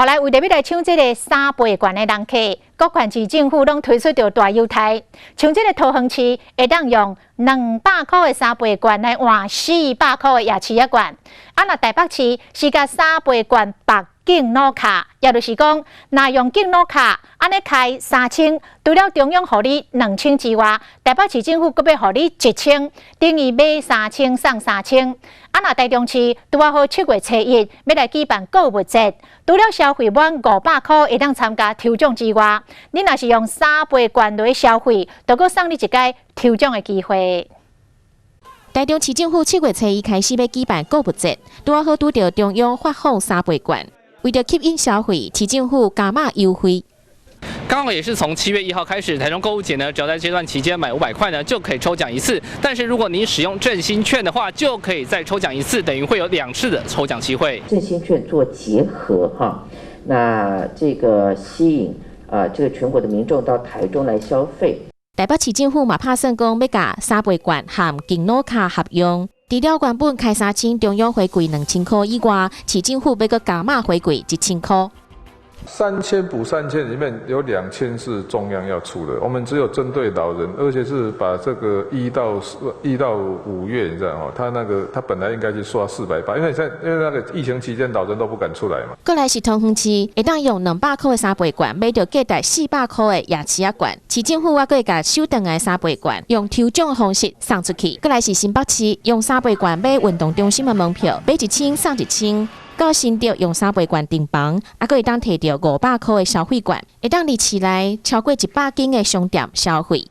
後來為著欲來搶這个三倍券的人客，各縣市政府攏推出著大優待，像這个桃園市會當用200箍的三倍券來換400箍的夜市仔券，啊若台北市是共三倍券綁敬老卡，也就是講，若用敬老卡按呢開三千，除了中央予你2000之外，台北市政府閣欲予你1000，等於買三千送三千。啊若台中市拄仔好7月初1欲來舉辦購物節，除了消費滿500箍會當參加抽獎之外，你若是用三倍券來消費，就閣送你一擺抽獎的機會。台中市政府7月初1開始欲舉辦購物節，拄仔好拄著中央發放三倍券，為著吸引消費，市政府加碼優惠。剛好也是從7月1號開始，台中購物節呢，只要在這段期間買500塊呢，就可以抽獎一次。但是如果你使用振興券的話，就可以再抽獎一次，等於會有兩次的抽獎機會。振興券做結合哈，那這個吸引啊，這個全國的民眾到台中來消費。台北市政府嘛拍算講欲共三倍券和敬老卡合用，除了原本開三千，中央回饋2000箍以外，市政府欲閣加碼回饋1000箍。 3000補3000裡面有2000是中央要出的，我們只有針對老人，而且是把這個1到5月，你知道嗎？他那個他本來應該是刷480，因為那個疫情期間老人都不敢出來嘛。過來是桃園市，會當用200箍的三倍券買著價值400箍的夜市仔券，市政府還閣會共收轉來三倍券，用抽獎的方式送出去。過來是新北市，用三倍券買運動中心的門票，買1000送1000。到新竹用三倍券訂房，猶閣會當提著500箍的消費券，會當佇市內超過100間的商店消費。